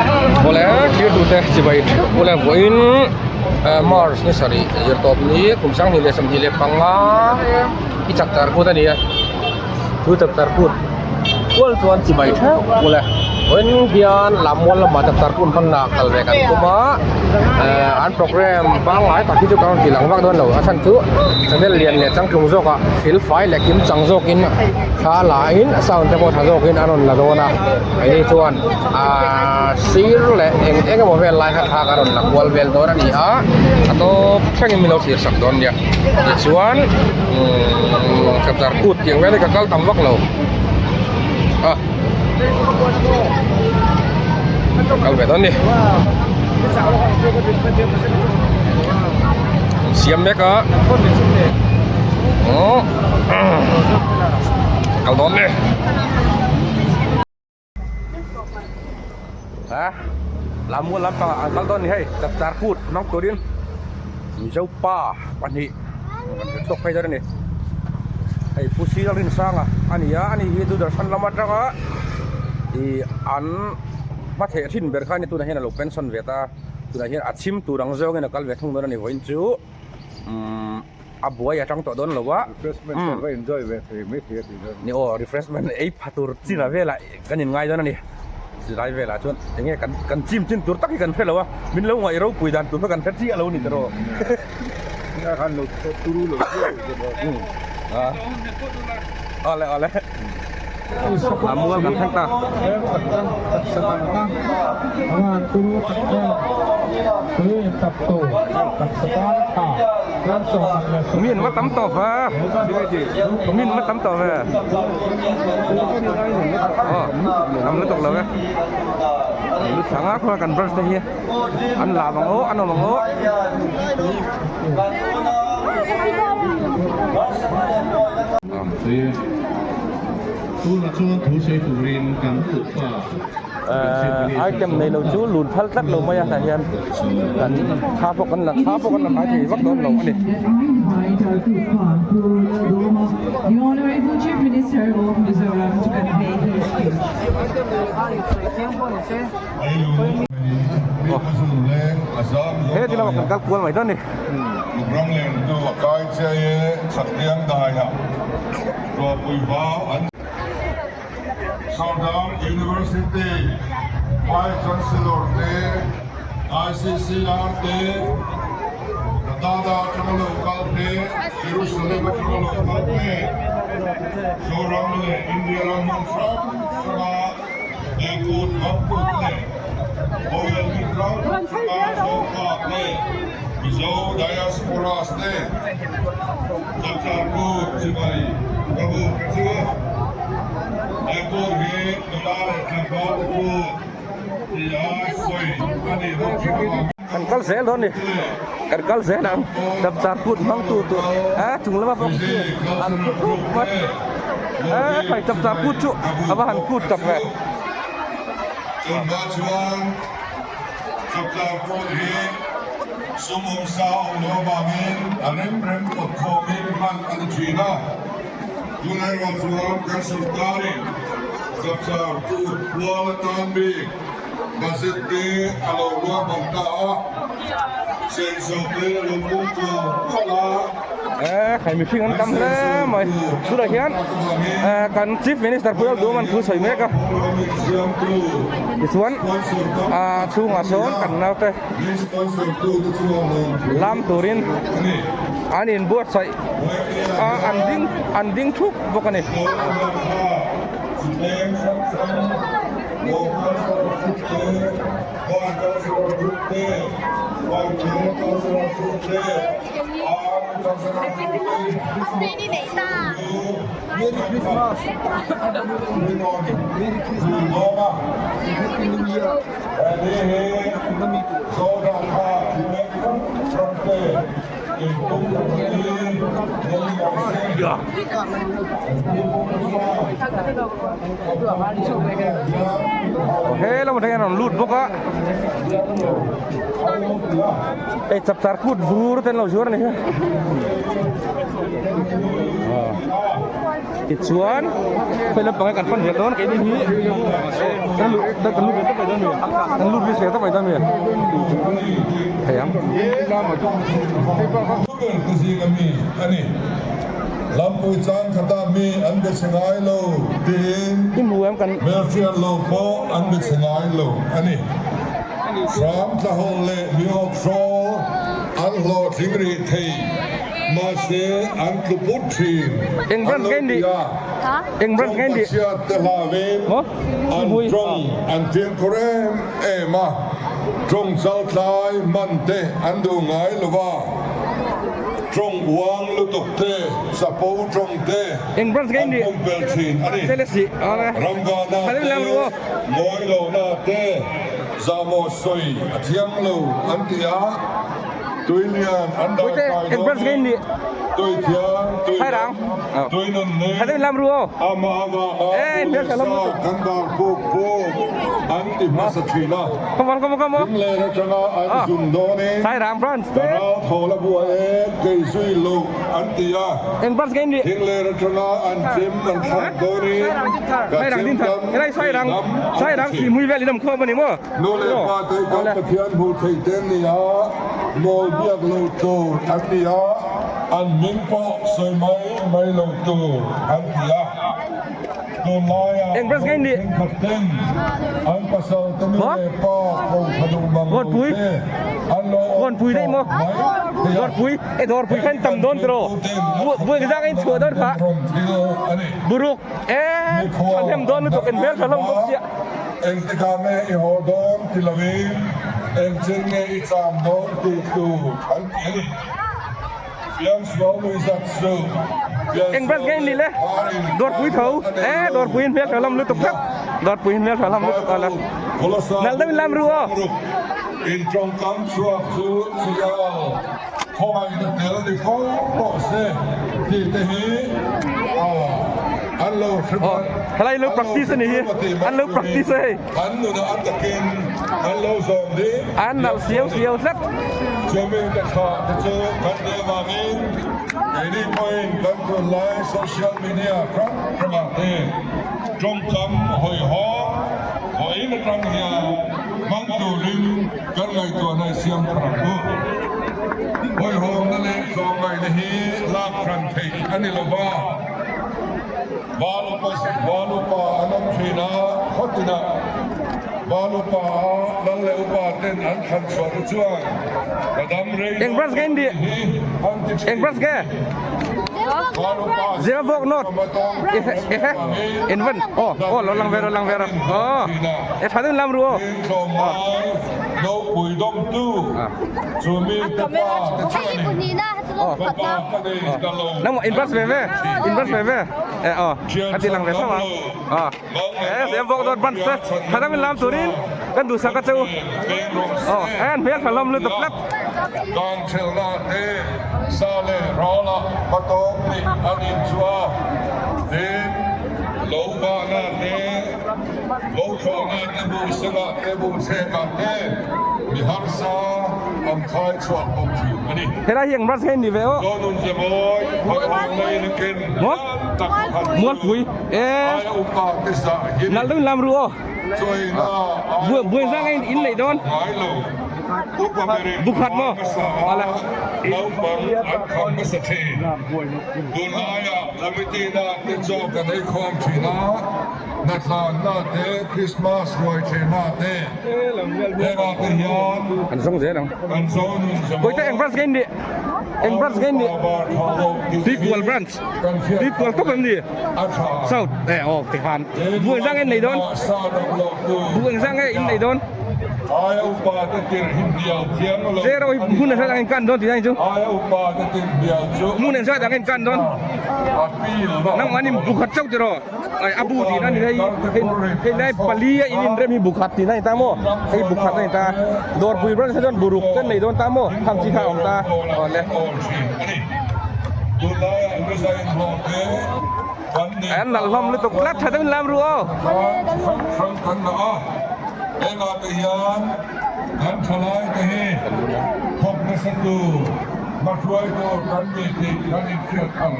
Awle thirtute chibai theuh bula vawiin March ni sarih zirtawp ni kum 2025 i chak char kut a ni a chu chak char kut kual chuan chibai theuh bula vawiin hian lammual lamah chak char kut hmanna kal ve kan tum a an program pangngai tak hi chu kan rawn tih lang vak dawn lo a chhan chu channel lian leh changtlung zawkah thil fai leh kim chang zawkin thla la in a sound te pawh tha zawkin a rawn la dawn a keini chuan ahh sir leh eng eng emaw vel lai kha thla ka rawn la kual vel dawn a ni a a tawp thlengin min lo thlir sak dawn nia tichuan umm chapchar kut tih ang vel hi ka kal tam vak lo a kal ve dawn a ni siam mek a aww kal dawn ni. A lammual lampangah an kal dawn a ni hei chapchar kut hmang turin mizo pa pahnih an rawn chhuak phei dawn a ni hei pu sir rinsanga a ni a ani hi doordarshan lam atanga ih an hmatheh thin ber kha a ni tunah hian a lo pension ve ta tunah hian a chhim tur ang zawngin a kal ve thung dawn a ni vawiin chu umm. a buai a tang tawh dawn lo a refreshment kan va enjoy ve thei mai thei a tih dawn ni aw refreshment ei pha tur chin ah velah kan in ngai dawn a ni chulai velah chuan enge kan kan chim chin tur tak hi kan hre lo a min lo ngaih ropui dan tur kha kan hre chiah lo a ni tawh nia khan lo turu lo a awle awle a mual kan thleng ta. Min va tam tawh ve min va tam tawh ve aw tam lutuk lo e lu thla ngak khuan kan branch te hi an lam ang aw an awm ang aw. Tunah chuan thu sawi turin kan kutpa Item nei lo chu lun phal tlat lo mai a tah hian kan thla pawh kan la thla pawh kan la hnai thei vak dawn lo a ni. He ti lamah kan kal kual mai dawn a ni. Southern University Vice Chancellor te, ICCR te, Qatada atanga lo kal te, Jerusalem atanga lo kal te, Zoram leh India ram hmun hrang hranga Eikut Hmangkut leh Khawvel hmun hrang hranga Zofa te, Mizo Diasporas te, Chapchar-Kut chibai ka buk a chu. He kut hi nula leh tlangval te kut tia sawi a nih bawk thin avangin. Kan kal zel dawn ni, kan kal zel ang Chapchar kut hmang tu tur a chung lama bawk chu an kut rup mai a khai Chapchar kut chu a va han kut tak ve. Chungah chuan Chapchar kut hi sum awmsa awm loh avangin a rem rem kawt khawmin hman a ni thin a. Tunah erawh chuan kan sawrkarin Chapchar kut pual atan bik budget te a lo ruahman ta a, senso te a lo pung kual kual a. Khai mihring an tam hle mai tunah hian kan chief minister Pu Lalduhawm an thu sawi mek a tichuan a chhungah sawn kan naute lam turin an inbuatsaih a an ding an ding thup bawk a ni. He lamah hian a rawn lut bawk a hei chapchar kut vur te an lo zuar a ni hi tichuan hei lampang hi kan pan zel dawn keini hi kan luh kan lut ve tawp mai dawn. mi? Kan lut ve se ta mai ta mi? Thei ang. Ber te zinga mi a ni. Lampui chang khata mi an be chhe ngai lo tiin hmelhriat lo pawh an be chhe ngai lo a ni. Hram tlahawlh leh mi awkhrawl an hlawhtling rih thei mahse an tlu put thin an lo ti a. Tawng pachhiat te hlauin an tawng an fimkhur em em a, tawng chaltlai man te an duh ngai lo va, tawng uang lutuk te, chapo tawng te an pumpelh thin a ni. Ramvana te, Ngawilohna te, zahmawh sawi a thiang lo an ti a, tuilian an dai kai dawnin tui thiang, tui dam, tui nun nei, amah avanga pu leh sa kan dar puk puk an ti hmasa thin a. Thinglen atanga an zun dawnin ka rau thaw la buai e, kei zui lo an ti a. Thinglen atanga an chem an thlak dawnin ka chem dam tui dam an ti thin. Nu leh pa te kan Pathian hmuh theih te an ni a, mawl biak lo tur an ni a, an hming pawh sawi mai mai lo tur an ti a. Tunlaiah hmawng thenkhat ten an pasal te nu leh pa ko tha duh mang lo te an lo awm tawh mai thei a. Hei kan pipu ten an rawn thil a ni. Mikhual Engtikah nge i haw dawn ti lovin engchen nge i cham dawn tih tur an ti a ni. Fiamsual lui zat chu Eng branch nge in nih le? Dawrpui tho e dawrpui in hmeltha hlawm lutuk tlat dawrpui in hmeltha hlawm lutuk ala nalh deuhin lam ru aw. In tawngkam chhuak chu chial khawngaihna tel ni fo pawh se tih te hi an lo hre Aw helai lo practice a nih hi an lo practice a hei. An nunah a takin an lo zawm ding An nalh siau siau tlat. Chumi te thlah te chu kan nih avangin keini pawhin kan tunlai social media hrang hrangah te tawngkam hawihhawm vawiin atang hian hmang turin kan ngaihtuahna i siam thar ang u. Hawihhawmna leh tlawmngaihna hi lak hran theih a ni lova. Valupa Valupa an awm thin a, khawtinah Valupa a lal leh upa ten an thlan chhuah te chuan ka dam rei Eng branch nge in tih? hi an ti thin. Eng branch nge? Valupa Zero vawk note. Ehe in van aw aw lo lang ve lo lang ve rawh aw e tha deuhin lam ru aw. Tin tlawmngai nopui dawmtu chu mi te pa te chuanin fapa ka nei ta lo Nangmah in brush ve ve in brush ve ve e aw a ti lang ve tho ang aw e se vawk dawt branch te tha deuhin lam turin kan duhsak a che u aw e an hmel tha hlawm lutuk tlat. Kan thelna te sa leh ral ah hmatawk nih an inchhuah a, tin lo bahna te lo thlawhna te bu sengah te bu chhekah te mi harsa an khai chhuak bawk thin a ni. Helai hi eng branch nge ni ve aw? Zonun Zemawi hawihhawm laiin a ken Maw? tak pakhat chu Mualpui e aia upa te zah hi a ni. Nalh deuhin lam ru aw. Chawina aia Buai upa buai zang a in neih dawn. ngai lo. Upa berin Bukhat maw? hmasa a Ala. naupang an kham hmasa thin. Tunlaiah committee na te chaw kan ei khawm thin a. Hnatlanna te, Krismas ruai thenna te, hengah te hian Kan zawng zel ang. kan Zonun Zemaw Bawihte eng branch nge in nih? Eng branch nge in nih? Tuikual branch. Tuikual tawp em ni? South e aw tikhan bu engzah nge in nei dawn? Bu engzah nge in nei dawn? Zero hi hmun engzah dang in kan dawn tih na chu. Hmun engzah dang in kan dawn? Nangmah nih bu khat chauh tiraw? Ai a bu tih na ni hei hei lai pali a in inrem hi bu khat tih na ni ta maw hei bu khat a ni ta dawrpui branch ah chuan bu ruk te nei dawn ta maw khang chi kha a awm ta aw le an nalh hlawm lutuk tlat tha deuhin lam ru aw. Kan thalai te hi thawk nasa tur hmahruai tur kan ni tih kan inhriat ang.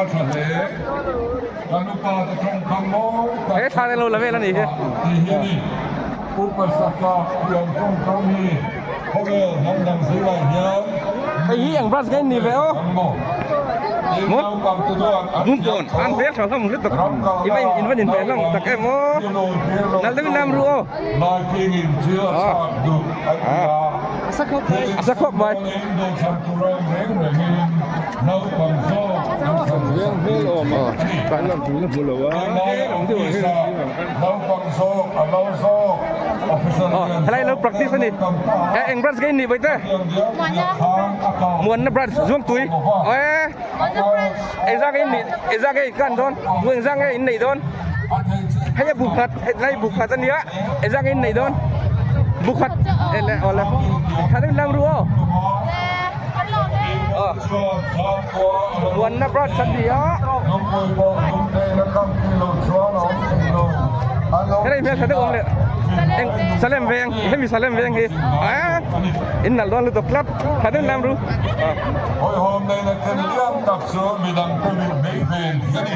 A tha hle. Kan upa te tawngkam mawi tak He thla te lo la vel a nih hi. Tih hi a ni. Upa Saka pian tawngkam hi khawvel hnam dang zingah hian Hei hi eng branch nge ni ve aw? Maw? Bungkawn an hmel tha hlawm lutuk i va in va in hmel hlawm tak em aw nal deuhin lam ru aw a sa khawp mai. Helai lo practice ani e eng branch nge ni baite muanna branch zuangtui e engzah nge in nih engzah nge in kan dawn bu engzah nge in neih dawn hei a bu khat helai bu khat ania engzah nge in neih dawn bu khat le awle tha deuhin lam ru aw aw muanna branch an ni a helai hmel tha deuh awm leh eng salem veng hemi salem veng hi a in nalh dawn lutuk tlat tha deuhin lam ru aw. Hawihhawm neihna ken lian tak chu midangte mit mai ven a ni.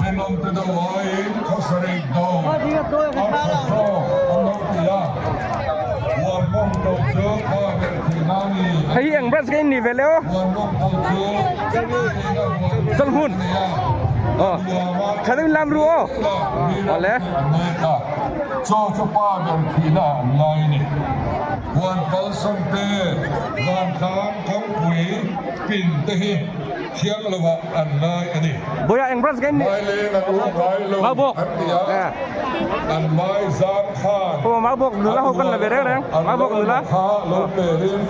Thenawmte deuh aiin khawsarih do a tha zawk an lo ti a, huan mawng to chu pa ber thihna a ni. Hei hi eng branch nge in nih ve le aw? Huan mawng to chu thihna huan Chawlhmun a ni a, aw nuama tha deuhin lam ru aw awle. An nek a, chaw chu pa ber thihna an ngai a ni. Huan kalsan te, vantlang kawngpui pin te hi thiang lovah an ngai a ni. Bawiah eng branch nge in nih? Maileng an um ngai lo Maubawk an ti a, an mai zam khan Aw Maubawk nula ho kan la ve reng reng, an Maubawk nula. lo kha lo perin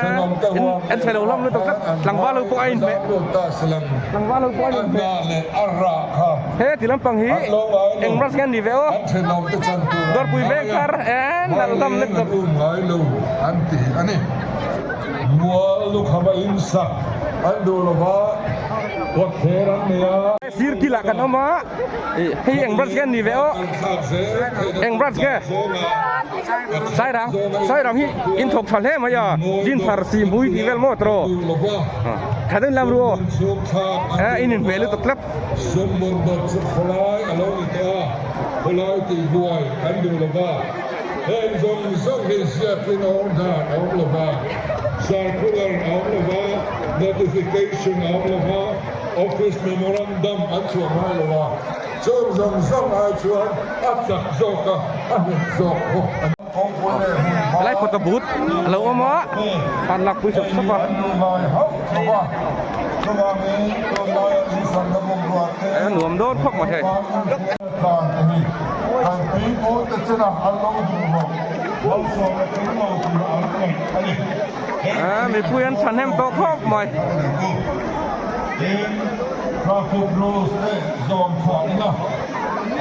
thenawm te In huam en chhe lo hlawm lutuk tlat, tlangval ho pawh a inhmeh. zam lut ta silam Tlangval ho pawh a an inhmeh. hnah leh a rah kha He ti lampang hi an lo ngai lo eng branch nge an nih ve aw? an thenawm te chan tur an Dawrpui ngai veng a. thar en nalh hlawm lutuk. Maileng an um ngai lo an ti a ni. Mual lukhama in sak an duh lova kawtthler an nei a. Sir kilah kan awm a, hei eng branch nge an nih ve aw? Eng branch nge? Sairang, Sairang hi in thawk tha hle mai a, Dinthar Sihmui tih vel maw tawh? Tha deuhin lam ru aw, in inhmeh lutuk tlat. Summun dawt chu khawlai a lo ni tawh a, khawlai tihbuai an duh lo va, heng zawng zawng hi ziakin a awm dan a awm lo va, circular a awm lo va, notification a awm lo va, office memorandum an chhuah ngai lo va, chung zawng zawng ai chuan a chak zawk a, a nghet zawk bawk a ni. Helai photo booth a lo awm a, han lakpui sawp sawp a. A nuam dawn khawp mai hei. A mipui an thahnem tawh khawp mai.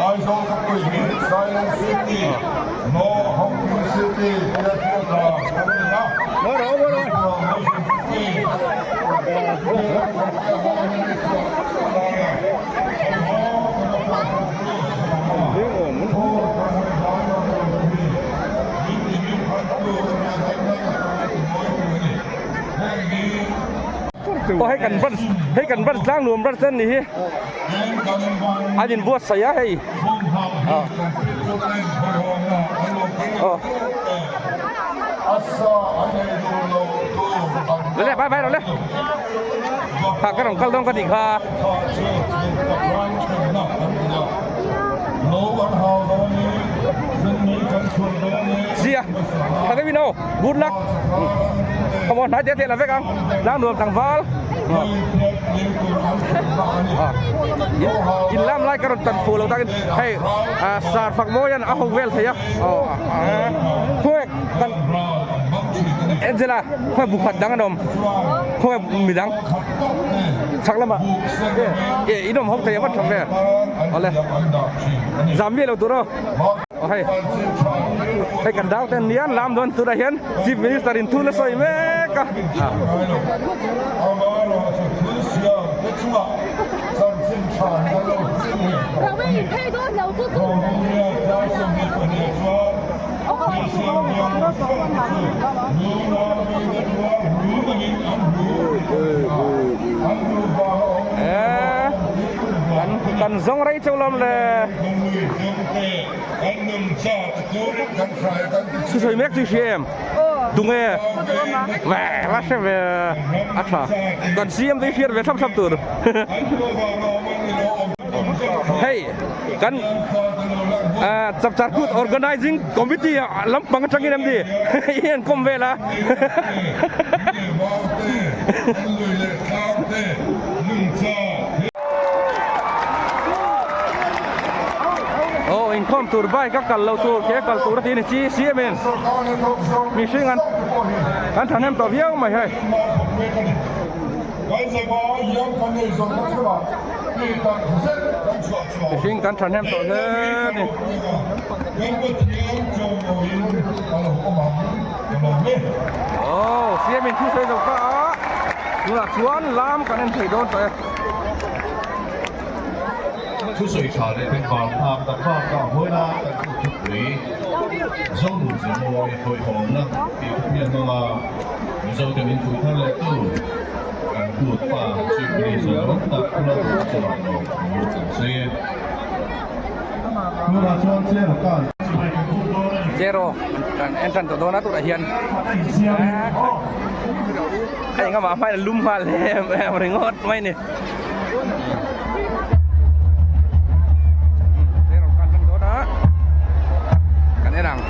Aizawl khawpui hi Silent City, No Honking City tia hriat a awm ni a. Information City Aw hei kan branch hei kan branch tlangnuam branch an nih hi. An in buatsaih a hei aw le bye bye rawh le ha ka rawn kal dawn ka tih kha. Zia tha deuhin aw good luck come on hnai te te la vek ang tlangnuam tlangval. In lam lai ka rawn tan fuh lo takin hei sar fak mawi an a ho vel thei a khawnge kan Angela khawnge bu khat dang an awm khawnge midang chhak lamah e in awm ho thei a va tha ve awle zam miah lo tur aw aw hei hei kan dau te an nia lam dawn tunah hian Chief Minister in thu la sawi mek a. Kan zawng rei chauh lam le. Thusawi mek chu i hria em? Tunge? Ve la hre ve a tha. Kan CM te hi hriat ve thlap thlap tur. Hei kan Chapchar Kut Organizing Committee ah lampang atangin em ni i en kawm vel a. Aw inkhawm tur bike a kal lo tur ke kal tur a tih a ni chi si em em mihring an an thahnem tawh viau mai hei. Mihring kan thahnem tawh hle a ni. Aw siamin thu sawi zo ta a tunah chuan lam kan en thei dawn tawh e. Thusawi tha leh bengvar nghak tak bak ah vawiin a kan kut thupui Zonun Zemawi hawihhawmna tih thu hian hmang a Mizo ten in pui thar leh tu kan kut pa Chief Minister rawng tak Pu Lalduha chungah lawm thu kan sawi e. Tunah chuan Chero kan. Chero kan en tan tawh dawn a tunah hian a engah hmain a lum nghal em em ringawt mai ni. Chero kan tan dawn a kan en ang.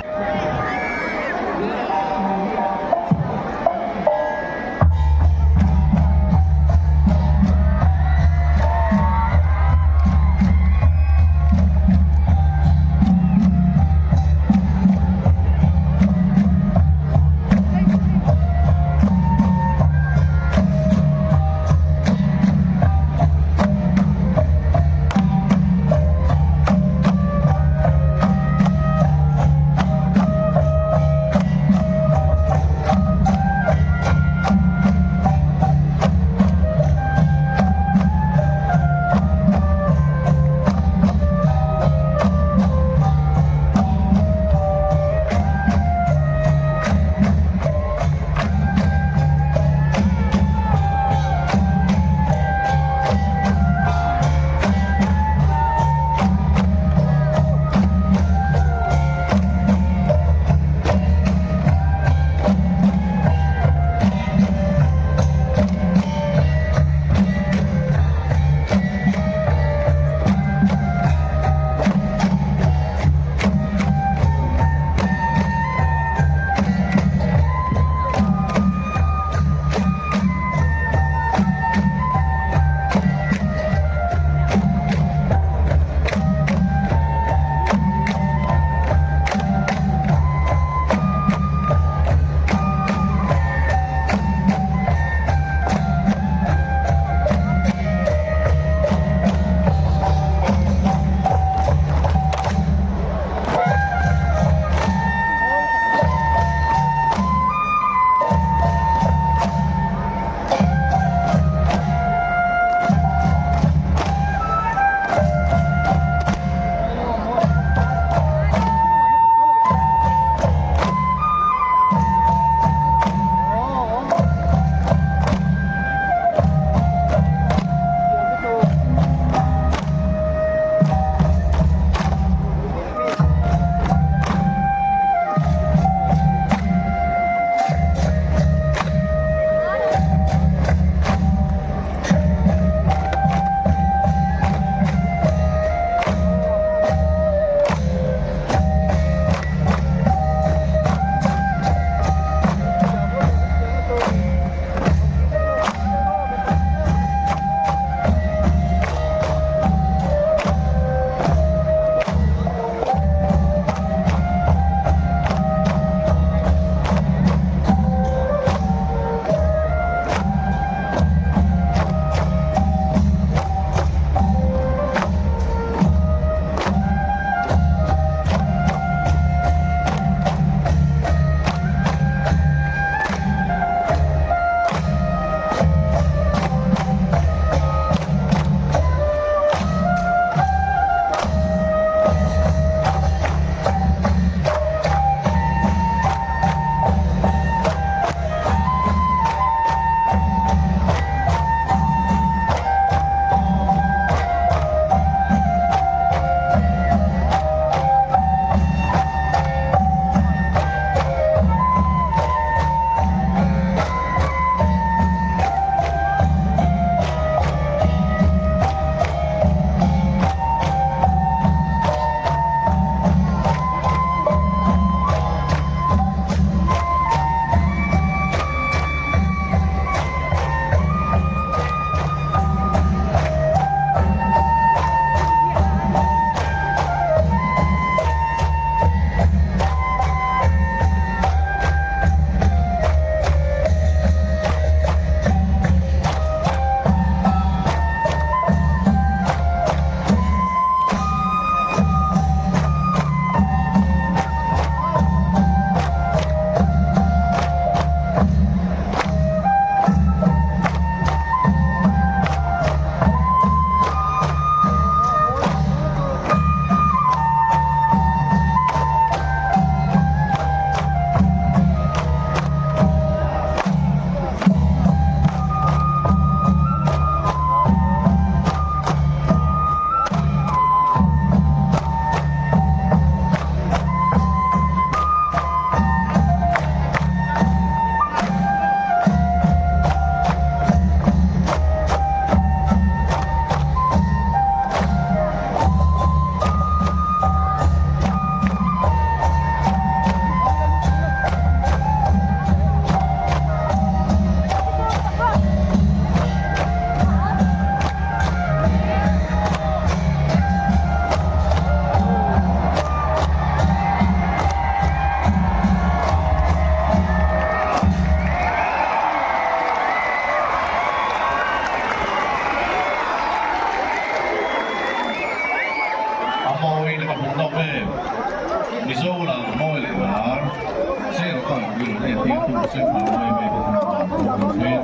Thingthum Central yma te chungah lawmthu kan sawi a.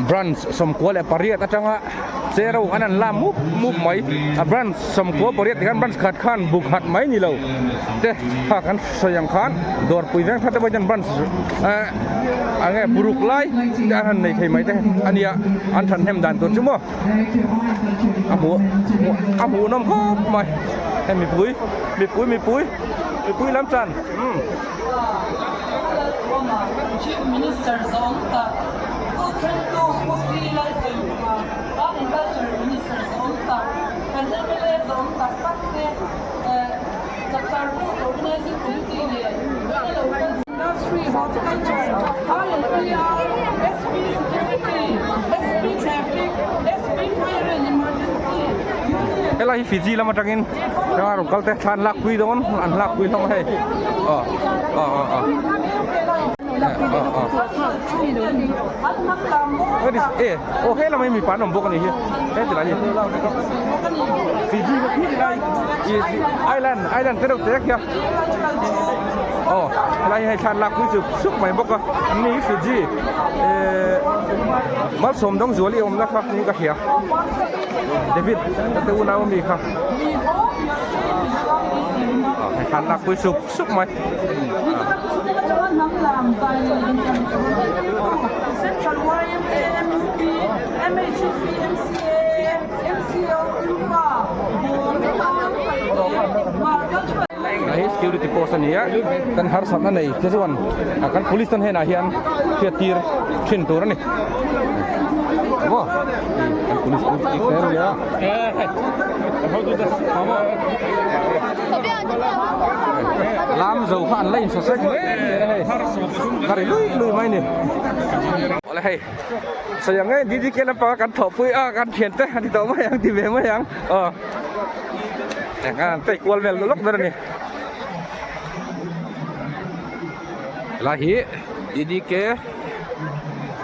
Branch 98 atanga chero an an la mup mup mai a branch 98 tikhan branch khat khan bu khat mai ni lo te kha kan sawi ang khan dawrpui veng thar te pawh hian branch eh eng nge buruk lai te an han nei thei mai te a nia an thahnem dan tur chu maw a hmuh a hmuhnawm khawp mai hei mipui mipui mipui mipui lam chan umm. Chief Minister zawng tak Pu Thentu Pu Si Lalsawimkhuma, Art and Culture Minister zawng tak kan mla zawng tak tak te Chapchar Board Organizing Committee leh tuna lo kal Industry, Horticulture, R&PR, SP Security, SP Traffic, SP Fire and Emergency, Union. Helai hi Fiji lam atangin Thla rawn kal te thla an lak pui dawn an lak pui hlawm a hei aw aw aw aw aw e aw he lamah hian mipa an awm bawk a ni hi he ti lai hi Fiji kha khi ti lai island island te deuh te khian aw helai hi hei thla an lak pui sup sup mai bawk a an ni hi Fiji ehh Malsawmdawngzuali awmna kha niin ka hria. David ka te unau ami kha hei khan lak pui sup sup mai hei security post a ni a kan harsatna nei te chuan kan police te hnenah hian hriat tir thin tur a ni maw. Lam zo kha an la in sasek mai hei ka ri lui lui mai ni awle hei sawi ang e DDK lampanga kan thawhpui a kan thian te an ti tawh mai ang ti ve mai ang aw eng an tei kual vel lawk ber a ni helai hi DDK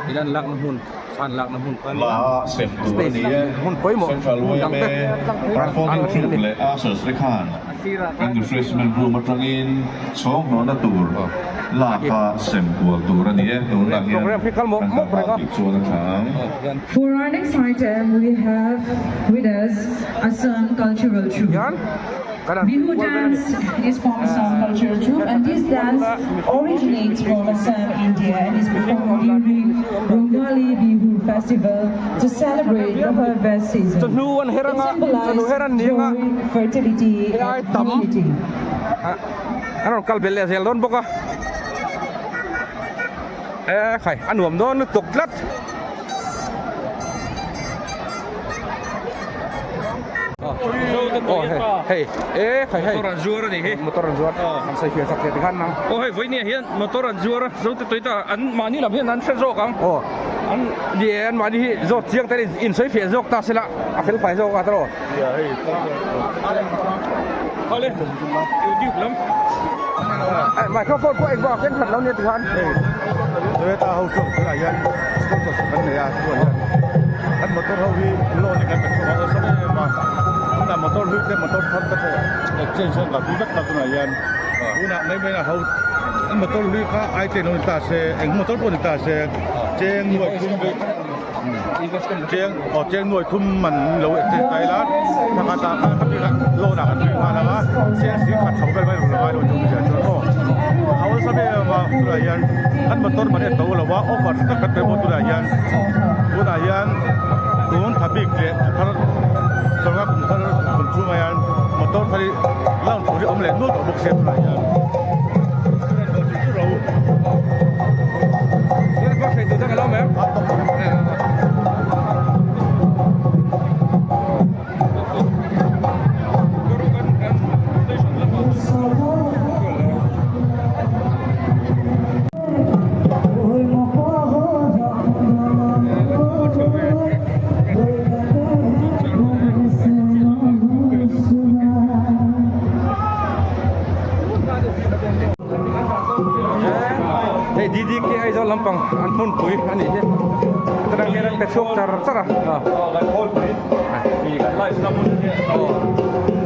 in an lakna hmun. La sem tur a ni e. Central yma Performing Troupe leh Ushers te khan kan refreshment room atangin chhawng hnawhna tur la kha sem kual tur a ni e. Tunah hian kan kal nghal tih chuan a tha ang. For our next item we have with us Assam Cultural Troupe. Bihu dance is from Assam cultural troupe and this dance originates from Assam, India and is performed during Rongali Bihu festival to celebrate the harvest season. Chawhnu an her It anga chawhnu symbolizes her an ni anga joy, fertility hei ai and tam unity. an rawn kal belh leh zel dawn bawk a e khai a nuam dawn lutuk tlat. Aw hei hei e khai hei Motor an zuar a ni hi. Motor an zuar an sawi fiah chak teh tikhan nang. Aw hei vawinia hian motor an zuar a zo te tawita an mahni lam hian an hre zawk ang. Aw an ni e an mahni hi zawt chiang te in sawi fiah zawk ta sela a fel fai zawk a tawh. Ia hei Khale YouTube lam. Microphone pawh engvang a ken hran lo nia tikhan. Hei Toyota ho chuan tunah hian sponsorship an nei a tunah hian kan motor ho hi loan in kan pe chhuak a awlsam em em a tunah motor hlui te motor thar te pawh exchange an kalpui vek ta tunah hian tunah mai mai a ho an motor hlui kha ai te lo ni ta se eng motor pawh ni ta se cheng nuai thum vei Cheng aw cheng nuai thum man lo exchange ta ila thla khat ah khan khami khan loan ah kan tui nghal ang a cheng si khat chho vel mai ruk la ngai lo chu awmzia chuan aw a awlsam em em a tunah hian kan motor man hi a to lo a offer tak kan pe bawk tunah hian tunah hian tun tha bik leh thla thar sawrkar kum thar kum chhungah hian motor thar hi loan tur hi a awm leh nual tawh bawk sia tunah hian. Hei DDK Aizawl lampang an hmunpui a nih hi chutah hian an pe chhuak char char a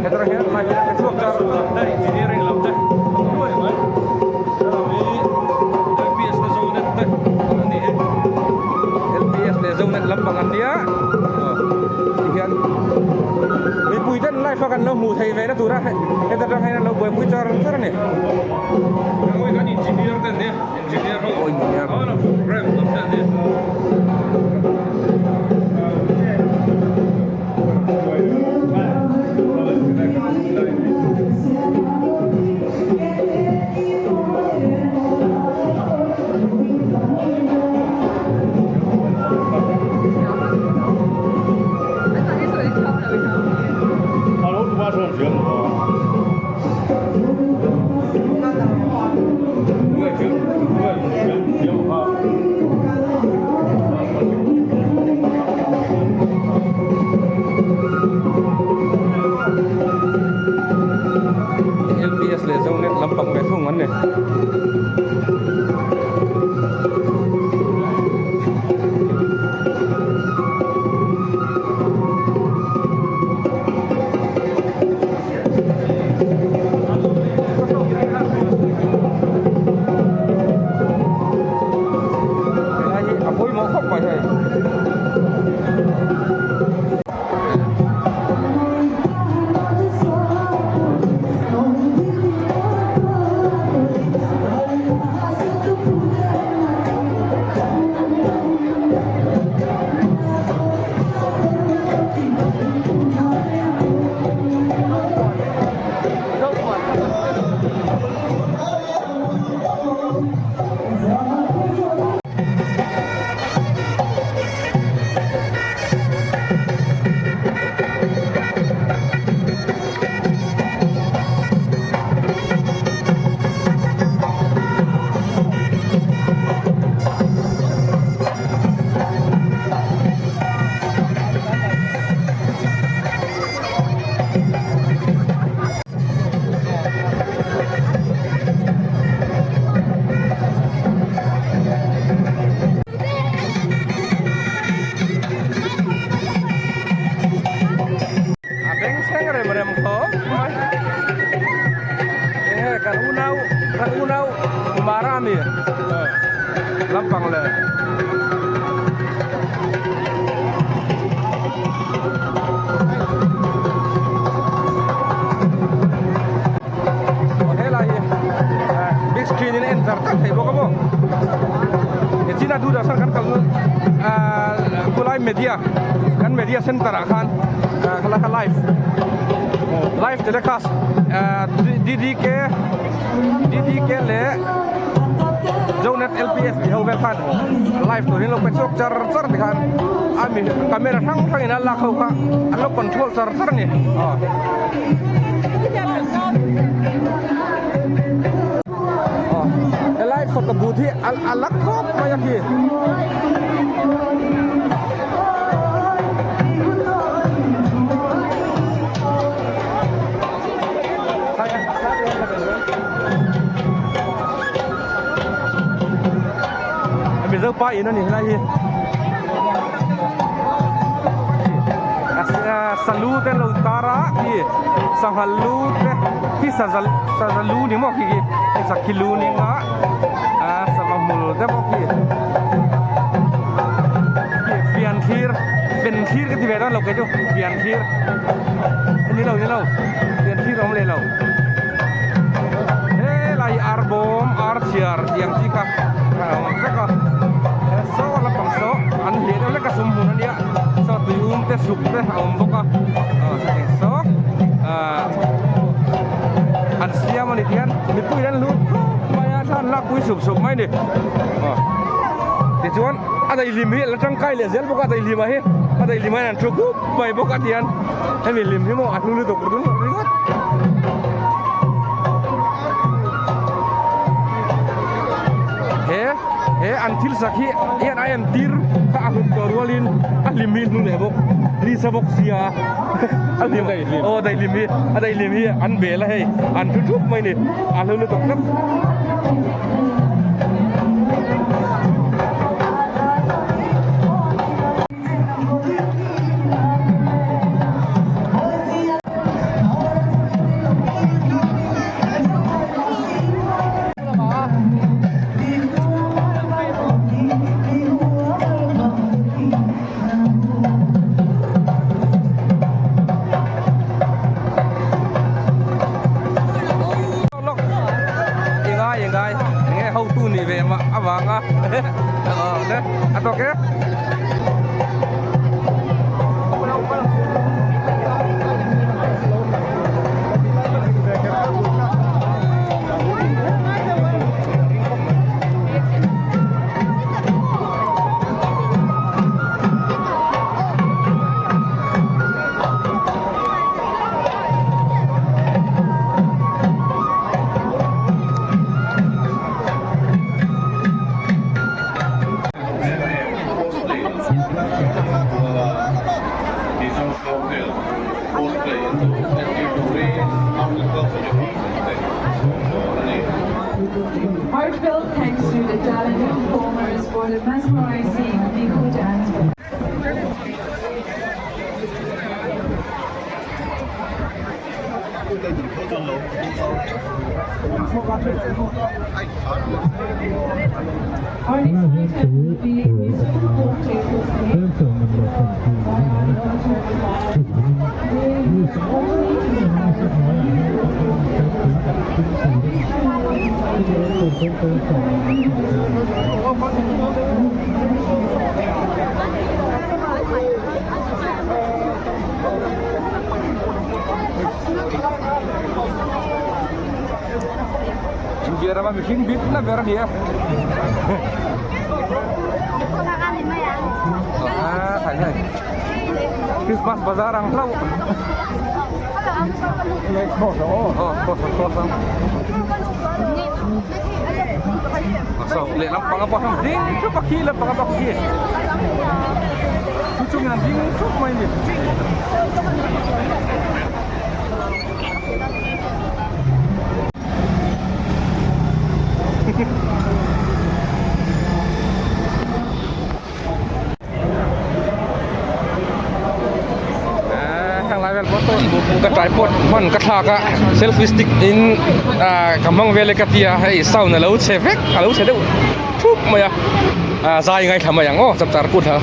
hetah hian live in an pe chhuak char char a. Hmuh theih ve na tura heta tang hian an lo buaipui char char a ni. Kan engineer te an nia, engineer ho. Aw engineer. Aw program lam te an nia. LPS leh Zonet lampang ve thung an ni. Helai hi a pawimawh khawp mai hei. A bengchheng rem rem khawp mai enge kan unau kan unau Mara ami lampang leh. Aw helai hi big screen in a en char char thei bawk a maw nichina Doordarshan kan kal ahh khulai media kan media center ah khan khalai kha live live telecast ahh D D K D D K leh Zonet L P S tih ho vel khan live turin lo pe chhuak char char ti khan a mi camera hrang hrang in a lak ho kha an lo control char char a ni aw. Aw helai photo booth hi a la khawp mai a khi. Mizo pa in a ni helai hi salu te an lo tar a khi sangha lu te khi saza lu ni maw khi khi sakhi lu ni ang a sava hmul te pawh khi fian thlir fen thlir ka ti ve dawn lo kei chu fian thlir ni lo ni lo fian thlir a awm leh lo. Helai ar bawm ar chhiar tih ang chi kha a awm vek a he saw lampang saw an hliah deuh hlek a sum hmun ania saw tui um te suk te a awm bawk a aw chutiang saw ahh an siam a ni tihian mipui an lut khawp mai a thla an lakpui sup sup mai a ni aw tichuan a daihlim hi a la tangkai leh zel bawk a daihlim ah hi a daihlim ah hian an thu khup mai bawk a tihian. Hemi hlim hi maw a hlu lutuk ringawt. He he an thil sak hi hian a entir kha a hlut tawh rualin a hlim hi hlu leh bawk nisa bawk sia a hlim aw daihlim hi a daihlim hi an bel a hei an thu thup mai ni a hlu lutuk tlat. tu nih ve mah avanga a tawk e. Heartfelt thanks to the talented performers for the mesmerizing Bihu dance. Our next item will be Mizo Folktale by our culture India rama mihring bik na ber a ni a. Ah, khai hai. Christmas bazaar ang hlauh. Oh, cross ang. So, lehlam panga pawh heng ding thup a khi lehlam panga pawh khi chu chungin an ding thup mai a ni. Heng lai vel pawh sawn ka tripod hman ka thlak a selfie stick in ah ka hmang vel e ka tia hei sound a lo chhe vek a lo chhe deuh thup mai a ah zai ngaithla mai ang aw chapchar kut ha.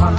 man.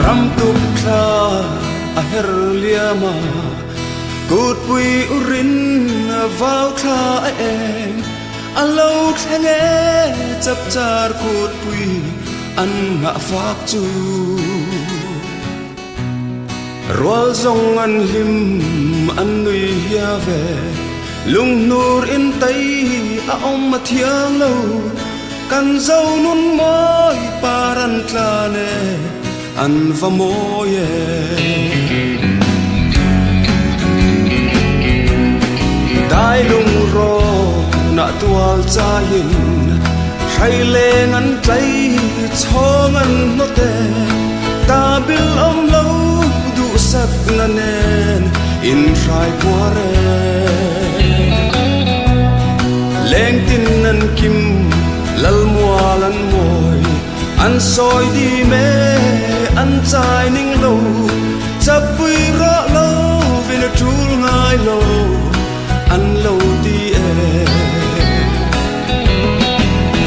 Ram tuk thla a her liam a, kut pui urin vau thla a eng, a lo thleng e chap char kut pui an ngah fak chu. Rual zawng an hlim an nui hia ve, lung hnur in tei a awm a thiang lo, kan zo nun mawi par an tlan e, an va mawi e. Dai lung rawn ah tual chaiin hrai leng an tlai chhawng an hnawt e, ta bil awm lo duhsak na nen in hrai puar e. Leng tin an kim lal mual an mawi an sawi dim e an chai ning lo, chapui rawh lo vin a tul ngai lo an lo ti e.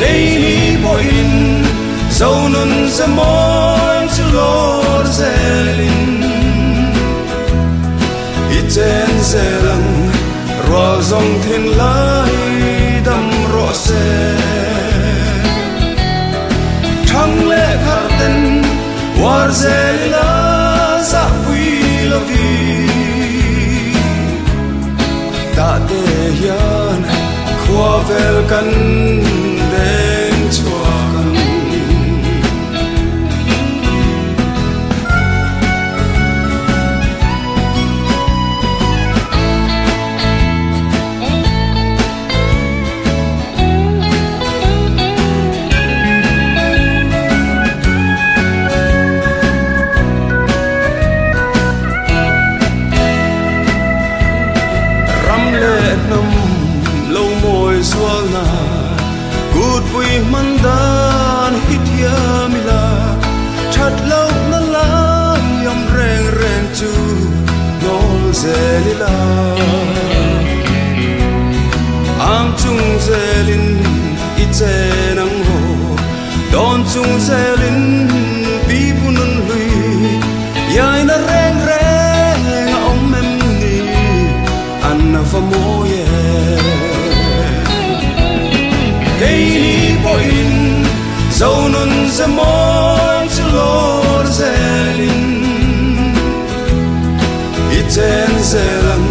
Keini pawhin zo nun ze mawi chu lawr zelin i chen zel ang rual zawng thin lai dam rawh se. Thang leh thar ten war zel ila zah pui lovi ta te hian khua vel kan deng chhuak ang. Ram leh hnam lo mawi zual na kut pui hman dan hi thiam ila, that lo na lai awm reng reng chu hnawl zel ila. Ang chung zelin i chen ang haw, dawn chung zelin pi pu nun hlui, yaina reng reng a awm em ni. ze mawi chu lawr zelin i chen zel ang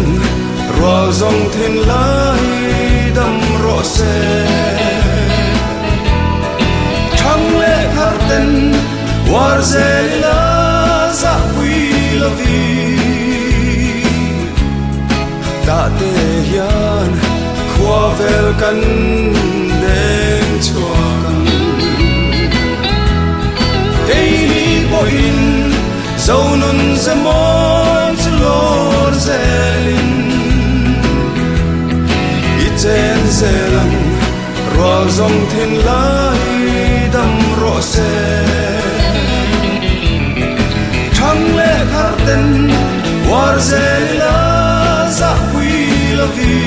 rual zawng thin lai dam rawh se. Thang leh thar ten war zel ila zahpui lovi. Tah te hian khua vel kan deng chhuak ang. Keini pawhin Zonun ze mawi chu lawr zelin i chen zel ang rual zawng thin lai dam rawh se. Thang leh thar ten uar zel ila zahpui lovi.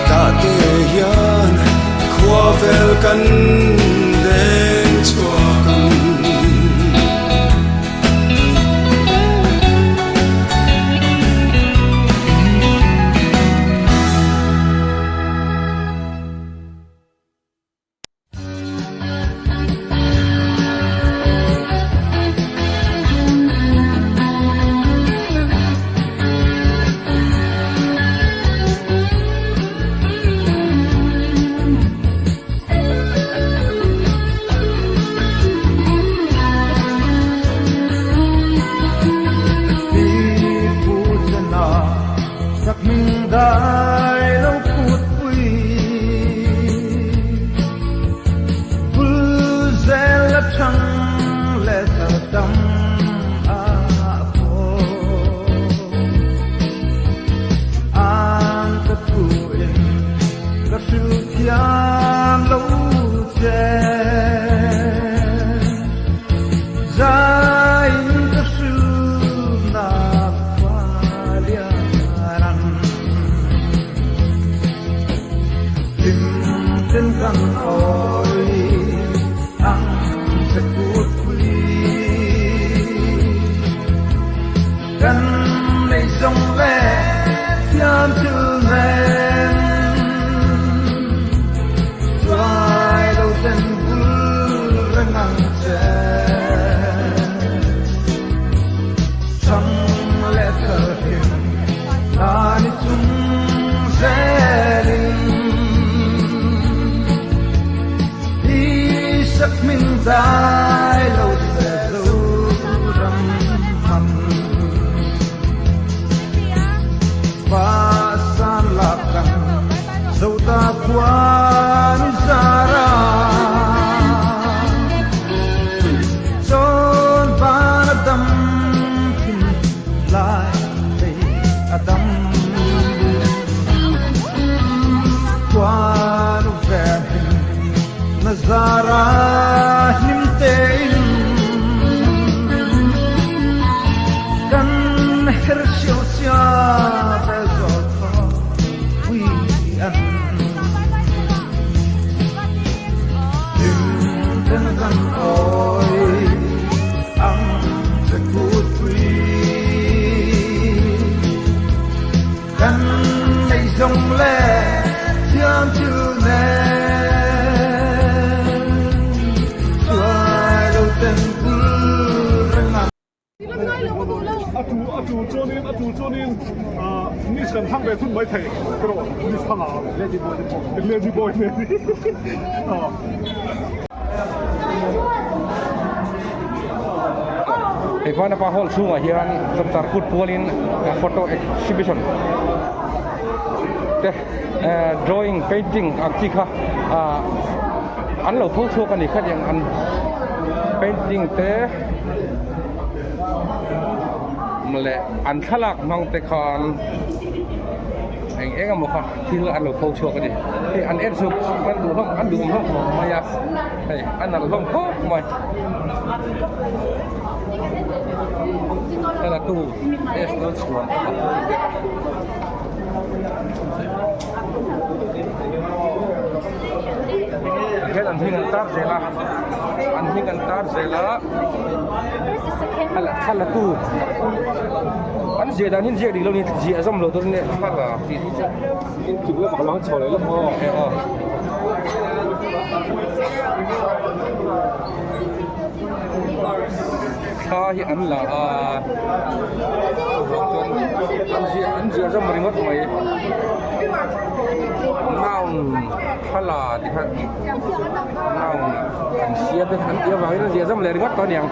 Tah te hian khua vel kan deng chhuak ang. A tu a tu chuanin a tu chuanin miss kan thlang ve thun mai thei erawh miss thlang ah lady boy te pawh lady boy nen Hei Vanapa Hall chhungah hian chawpchar kut pualin photo exhibition te drawing painting ang chi kha an lo pho chhuak a ni khatiang an painting te leh an thlalak hmang te khan eng eng emaw kha thil an lo pho chhuak a ni hei an en chhuak an duh hlawm an duh awm hlawm khawp mai a hei a nalh hlawm khawp mai thlalak tu s lo chhuan Hian an hming an tar zel a an hming an tar zel a thla la tu an ziah dan hi an ziak dik lo a ni ziah zawm lo tur ania thla la tih hi chu. Thla hi an la a chuan an ziah an ziah zawm ringawt mai noun thla la tih kha noun an siam te an tih avangin an ziah zawm leh ringawt tawh aniang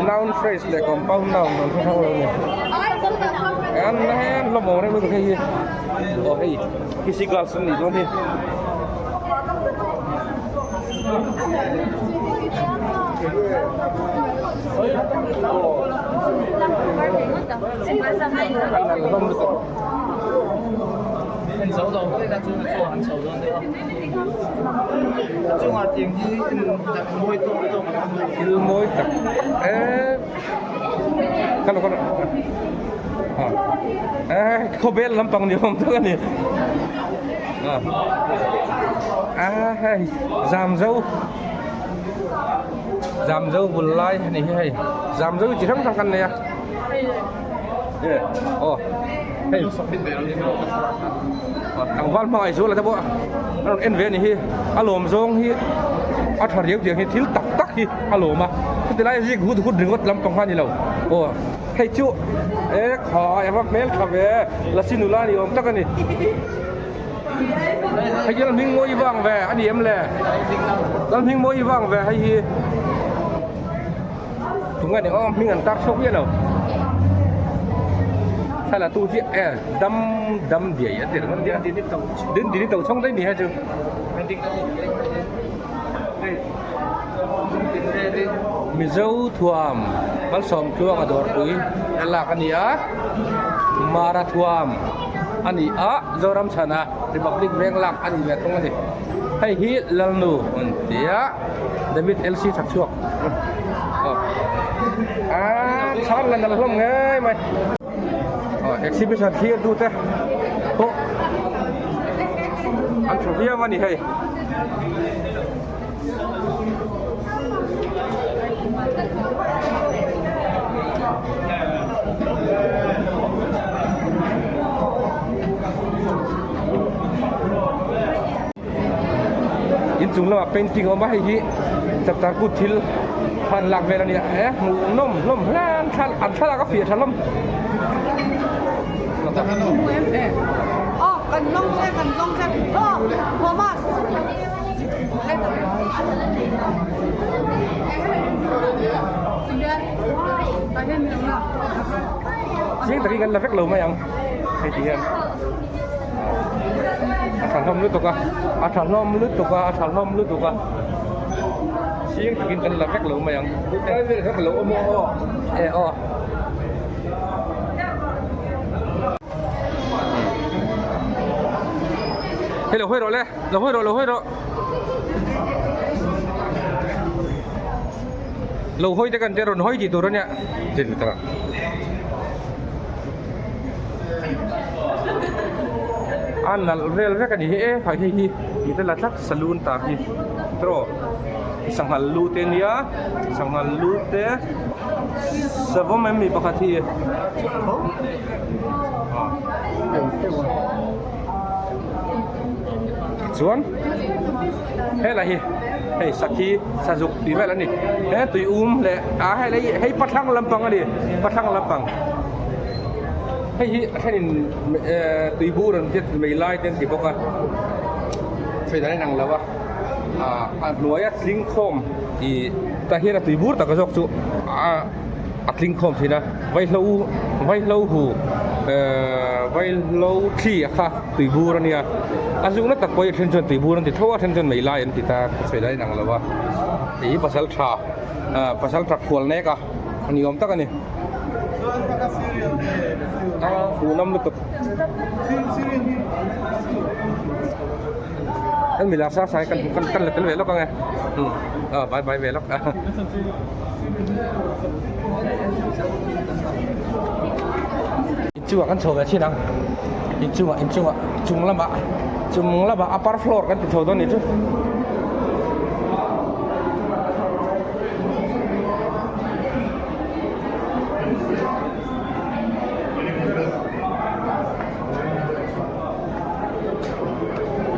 noun phrase leh compound noun an hre hrang lo a ni an hlawm awm reng lutuk hei hi aw hei khi glass an nih dawn hi. Thil mawi tak em khawvel lampang ni awm tak a ni. A hei zamzo zamzo bul lai a ni hi hei zamzo chi hrang hrang kan nei a aw hei tlangval hmangaih zual te pawh a rawn en ve a ni hi a lawm zawng hi a tha riau tiang hi thil tak tak hi a lawm a chuti lai zik hut hut ringawt lampang kha a ni lo aw hei chu e kha ava hmel tha ve lasi nula ni awm tak a ni. Hei hi hming mawi vang ve a ni em le lal hming mawi vang ve hei hi tunge ni aw hming an tar chhuak miah lo thla tu hi e dam dam diai a ti reng a din din to chhawng daih ni hei chu Mizo thuam malsawm tluanga dawrpui a lak a ni a Mara thuam a ni a Zoram chhana Republic veng lak a ni ve thung a ni hei hi Lalnu an ti a David LC Thakchhuak aw a chhan la nalh hlawm ngei mai aw exhibition thlir tute pawh an thu viau a ni hei. Inchung lamah painting a awm a hei hi chapchar kut thil khan lak vel a ni a e hmuh nawm hlawm hle an thla an thlalak a fiah tha hlawm. Chiang takin kan la vek lo mai ang hei ti hian a tha hlawm lutuk a a tha hlawm lutuk a a tha hlawm lutuk a chiang takin kan la vek lo mai ang e aw. Hei lo hawi rawh le lo hawi rawh lo hawi rawh lo hawi te kan te rawn hawi tih tur ania tin ta a nalh vel vek ani hi e hei hei hi ti te la tlat saloon tar hi tiraw sanghal lu te ania sanghal lu te savawm em mi pakhat hi Tichuan helai hi hei sakhi sazuk tih vel a ni he tui um leh ah hei lai hei pathlang lampang a ni pathlang lampang hei hi a thenin eh tui bur an tiat mai lai te an ti bawk a sawi dan a inang lo a ah a hnuaia tling khawm ih tah hian a tui bur tak zawk chu ah. a tling khawm thin a vaihlo vaihlo hu ehh vaihlo thli a kha tui bur a nia a zukna tak pawh hi a then chuan tui bur an ti tho a then chuan mei lai an ti ta ka sawi lai a inang lo a hei hi pasal tha ah pasal tha khual nek a a ni awm tak a ni a hmuhnawm lutuk. Kan mi lar sa sa hi kan kan la tel ve lawk ang e ah bye bye ve lawk inchungah kan chho ve thin ang inchungah inchungah chung lamah chung lamah upper floor kan ti chho dawn nih chu.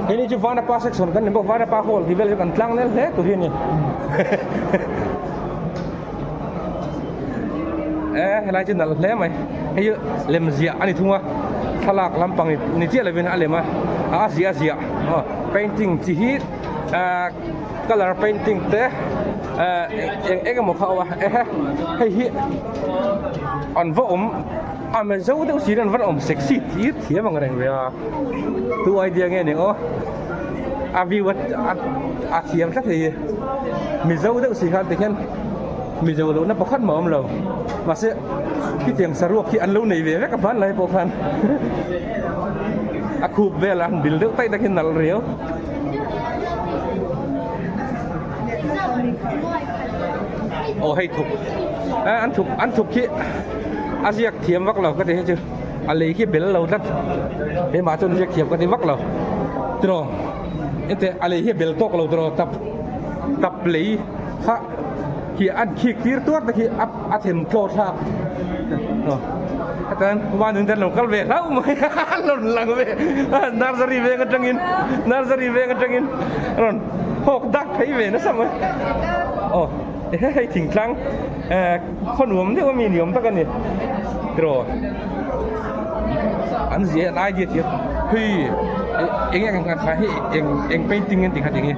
Hei ni chu Vanapa section kan ni bawk Vanapa hall tih vel chu kan tlang nel hle tur hi a ni e helai chu nalh hle mai hei hi lem ziah a ni thung a thlalak lampang ni chiah lovin a lem a a ziah a ziah aw painting chi hi ahh colour painting te ahh eng eng emaw kha a awm a ehe hei hi an va awm. A mizo deuh si hian van awm sexy tir thiam ang reng ve a tu idea nge ni aw a view a a thiam tlat hei mizo deuh si khan tikhian mizo lohna pakhat mah a awm lo mahse khitiang saruak khi an lo nei ve vek a hmanlai pawh khan a khup vel a han bil deuh taih tak hi nalh riau. Aw hei thuk an thuk an thuk khi a ziak thiam vak lo ka ti hi chu a lei khi bel lo tlat keimah chuan ziak thiam ka ti vak lo tiraw enteh a lei hi a bel tawk lo tiraw tap tap lei kha khi an khik tir tuar te khi a a them tlaw thlak hetiang uanin te an lo kal ve hlauh mai a rawn lang ve nursery veng atangin nursery veng atangin a rawn hawk dak phei ve nasa mai aw hei thingtlang eh khaw nuam deuh ami ni awm tak a ni tiraw an zia an idea tih hei eng eng ang kha hi eng eng painting an tih kha tinge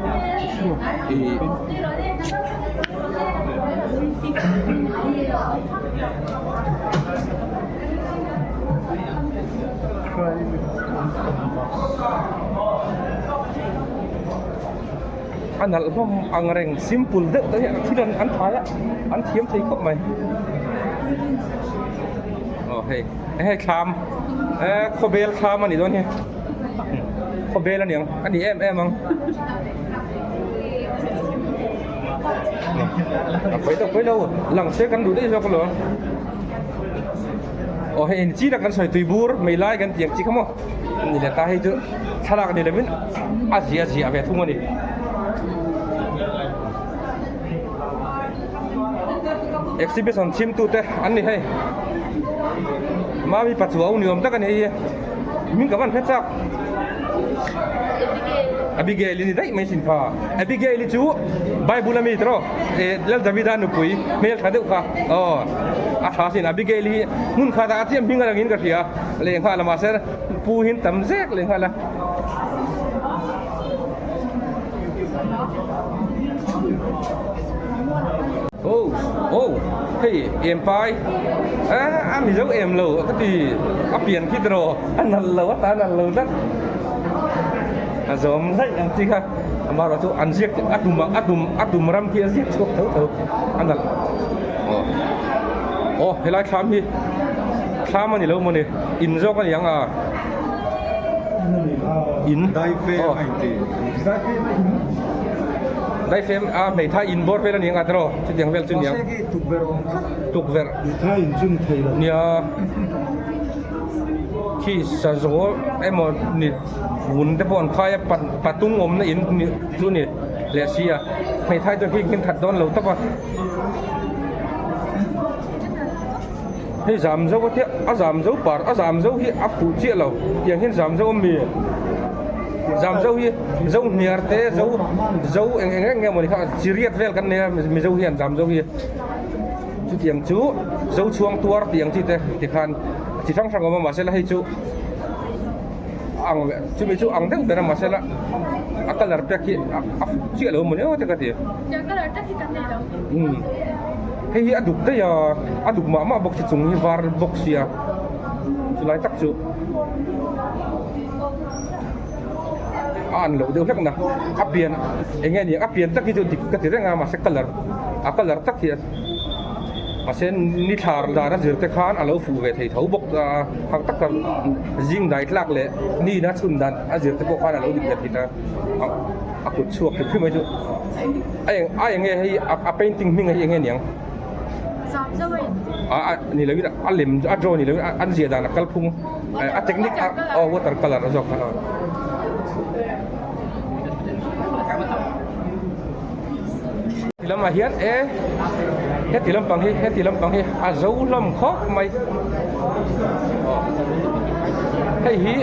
ih A nalh hlawm ang reng simple deuh te hian thil an thai a an thiam thei khawp mai aw hei hei thlam eh khawbel thlam a nih dawn hi khawbel a ni ang a ni em em ang a pawi lo pawi lo lang se kan duh daih zawk alawm aw hei in chin a kan sawi tui bur mei lai kan tih ang chi kha maw ni leh ta hei chu thlalak ni lovin a ziah ziah ve thung a ni. Exhibition chhimtu te an ni hei Mami Pachuau ni awm tak a ni hei hi min ka van hre chak Abigail i ni daih mai sin kha Abigail i chu Bible ami tiraw eh Lal Davida nupui hmel tha deuh kha aw a tha sin Abigail hi hmun khat ah a chiah hming a langin ka hria lehnghala mahse pu hin tam zek lehnghala. Oh oh hei em pai a mizo em lo ka ti a pian khi tiraw a nalh lo a ta nalh lo tlat a zawm daih ang chi kha amaherawh chu an ziak a tum a tum a tum ram khi a ziak chhuak tho tho a nalh aw aw helai thlam hi thlam a ni lo mawni in zawk a ni ang a. In Daifem a hmeithai in bawr vel a ni ang a tiraw chutiang vel chu niang tukverh nia khi sazaw emaw ni vun te pawh an khai a patung awmna in chu ni leh si a hmeithai chu khi that dawn lo tawp a. Hei zam zo a tia a zam zo par a zam zo hi a fuh chiah lo tiang hian zam zo a mi zam zo hi zo hniar te zo zo eng eng eng nge mawni kha chi riat vel kan nei a mizo hian zam zo hi chutiang chu zo chhuang tuar tih ang chi te tikhan chi hrang hrang a awm a mahse la hei chu ang chumi chu ang deuh ber a mahse la a colour pek hi a fuh chiah lo mawni aw te ka ti. Umm hei hi a duk daih a a duk mah mah bawk si chung hi var bawk sia chulai tak chu a an loh deuh hlek na a pian eng nge ni a pian tak hi chu dik ka ti reng a mahse colour a colour tak hi mahse ni thlar dan a zir te khan a lo fuh ve thei tho bawk a hang tak zing dai tlak leh ni na chhun dan a zir te pawh khan a lo dik ve thei ta a kut chhuak hrim hrim mai chu a eng a eng nge hei a painting hming hi eng nge niang a a ni lo in a lem a draw ni lo in an ziah dan a kalphung a technique a aw water colour a zawk kha ti lamah hian e heti lampang hi heti lampang hi a zo hlawm khawp mai hei hi.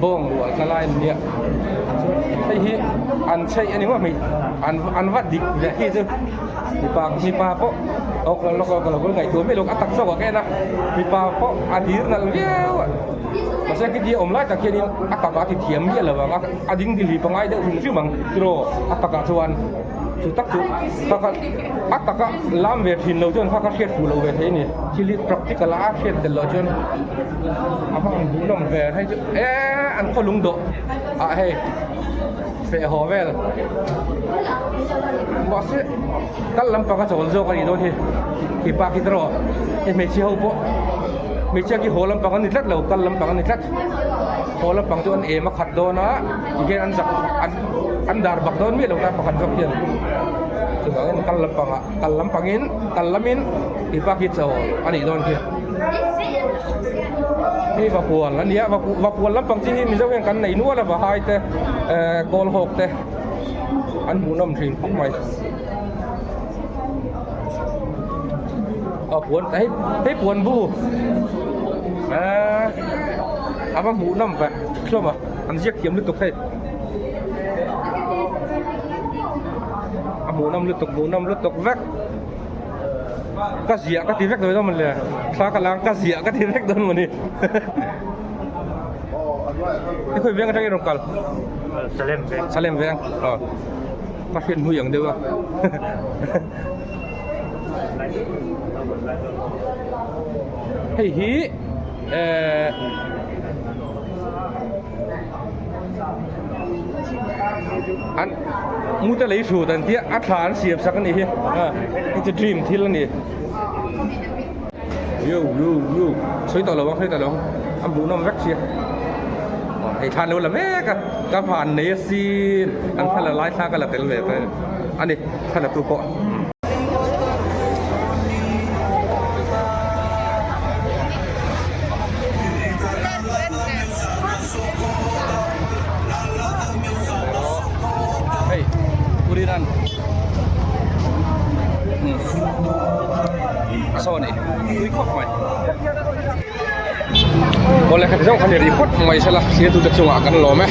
Bawng rual tla lai an nia hei hi an chheih a ni maw hmei an an va dik ve hi chu mipa mipa pawh awk lo lawk ka lo ngaihtuah miah lo a tak zawk ah ka en a mipa pawh a dir nalh viau a mahse khitia awm lai tak hianin a takah a ti thiam miah lo ang a a ding dil hi pangai deuh hrim hrim ang tiraw a takah chuan chu tak chu taka a taka lam ve thin lo chuan kha ka hriat fuh lo ve thei a ni thil hi practical a a hriat tel loh chuan a va han duh hlawm ve hei chu eee an khaw lung dawh ah hei feh haw vel mahse kal lampang a chawl zawk a nih dawn hi khipa khi erawh hei hmeichhia ho pawh hmeichhia khi haw lampang an ni tlat lo kal lampang an ni tlat haw lampang chu an em a khat dawn a tikhian an zak an an dar bak dawn miah lo ta pakhat zawk hian chuvangin kal lampangah kal lampangin kal lamin khipa khi chawl a nih dawn khi. Hei Vapual a nia Vapual lampang chi hi Mizo hian kan nei nual a Vahai te eh Kawlhawk te an hmuhnawm thin khawp mai aw puan hei hei puan bu eh a va hmuhnawm ve hlawm a an ziak thiam lutuk hei a hmuhnawm lutuk hmuhnawm lutuk vek. Ka ziah ka ti vek dawn maw le thla ka lang ka ziah ka ti vek dawn maw ni i khawi veng atangin rawn kal Salem veng Salem veng aw ka hriat hmui ang deuh a hei hi eh An mute lei hrut an tia a thla an siam sak a nih hi hei chu dream thil a ni yo yo yo sawi tawh lo ang sawi tawh lo ang a hmuhnawm vek sia hei thla an lo la mek a ka van nei asin an thla la lai thla ka la tel ve ta a ni thla la tu pawh. Hei Puriran a saw a ni tui khawp mai awle khat zawng kha ni ri phawt mai sela thlir tute chungah kan lawm e.